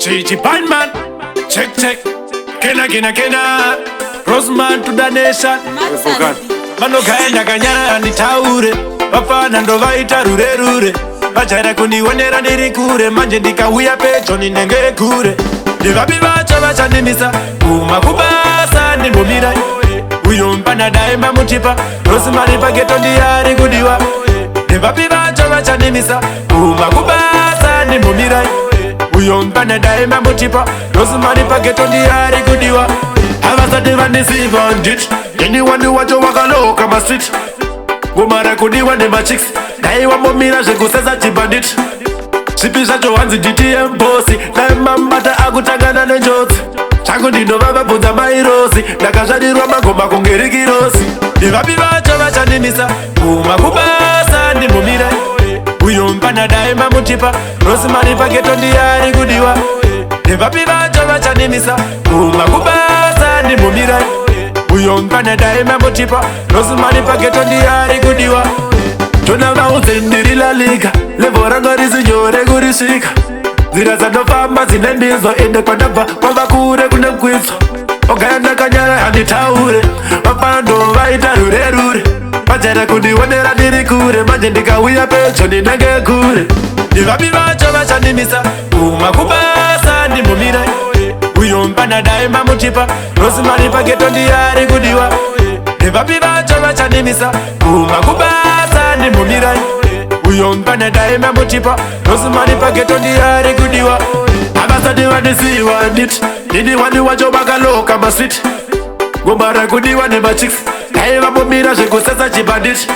Chichi Bandman. Check, check. Kena, kena, kena. Roseman to the nation. Vanogaenda kanyara nditaure, vafana ndovaita rure rure, vajaira kundionera ndiri kure, manje ndikauya pedyo ndinenge kure. Ndivapi vacho vachandimisa kuma kubasa? Ndimbomira uyo mpana dai mamutipa Rosemary paghetto ndiyari kudiwa. Ndivapi vacho vachandimisa kuma kubasa? Ndimbomira uyo mpana dai mamutipa Rosemary paghetto ndiyari kudiwa. Havasati vandiziva nditi ndini wani wacho wakaloka mastreet, ngoma rakudiwa nemachicks. Dai wambomira zvekusesa chibhanditi, zvipi zvacho hanzi DTM boss, dai mambata akutangana nenjodzi. Changu ndinovavabvunza mairosi, ndakazvarirwa magoma kunge rikirosi. Ndivapi vacho vachandimisa kuma kubasa? Ndimbomira uyo mpana dai mamutipa Rosemary paghetto ndiyari kudiwa. Ndivapi vacho vachandimisa kuma kubasa? Ndimbomira uyo mpana dai mamutipa Rosemary paghetto ndiyari kudiwa. Tona vaudze ndiri lalika, level ranga risi nyore kurisvika. Nzira dzandofamba dzine mbizo, ende kwandabva kwava kure kune kwidzo. Ogaya ndakanyara handitaure, vafana vaita rure rure, vajaira kundionera ndiri kure, manje ndikauya pedyo ndinenge kure. Ndivapi vacho vachandimisa kuma kubasa? Ndimbomira uyo mpana dai mamutipa Rosemary paghetto ndiyari kudiwa. Ndivapi vacho vachandimisa kuma kubasa? Ndimbomira uyo mpana dai mamutipa Rosemary paghetto ndiyari kudiwa. Havasati vandisiwa nditi ndini wani wacho vakaloka mastreet, ngoma rakudiwa nemachicks. Dai vambomira zvekusesa chibhanditi,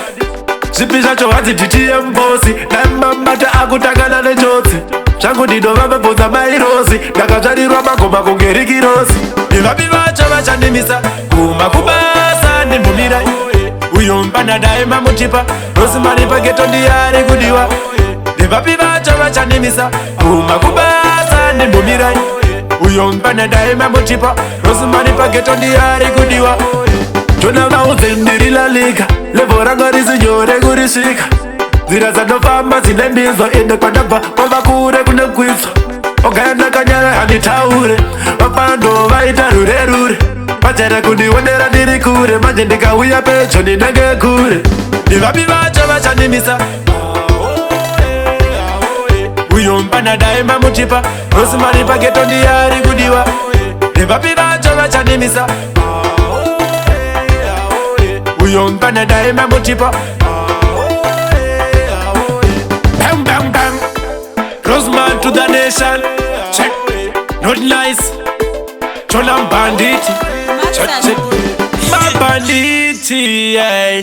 zvipi zvacho hanzi DTM boss, dai mambata akutangana nenjodzi. Zvangu ndinovavabvunza mairosi, ndakazvarirwa magoma kunge rikirosi. Ndivapi vacho vachandimisa kuma kubasa? Ndimbomira uyo mpana dai mamutipa Rosemary paghetto ndiyari kudiwa. Ndivapi vacho vachandimisa kuma kubasa? Ndimbomira uyo mpana dai mamutipa Rosemary paghetto ndiyari kudiwa. Tona vaudze ndiri lalika, level ranga risi nyore kurisvika. Nzira dzandofamba dzine mbizo, ende kwandabva kwava kure kune kwidzo. Ogaya ndakanyara handitaure, vafana vaita rure rure, vajaira kundionera ndiri kure, manje ndikauya pedyo ndinenge kure. Ndivapi vacho vachandimisa uyo mpana dai mamutipa Rosemary paghetto ndiyari kudiwa. Ndivapi vacho vachandimisa uyo mpana dai mamutipa? Bang bang bang. Roseman to the nation. Check. Not nice. Chona banditi. Check check. Mabanditi, yeah.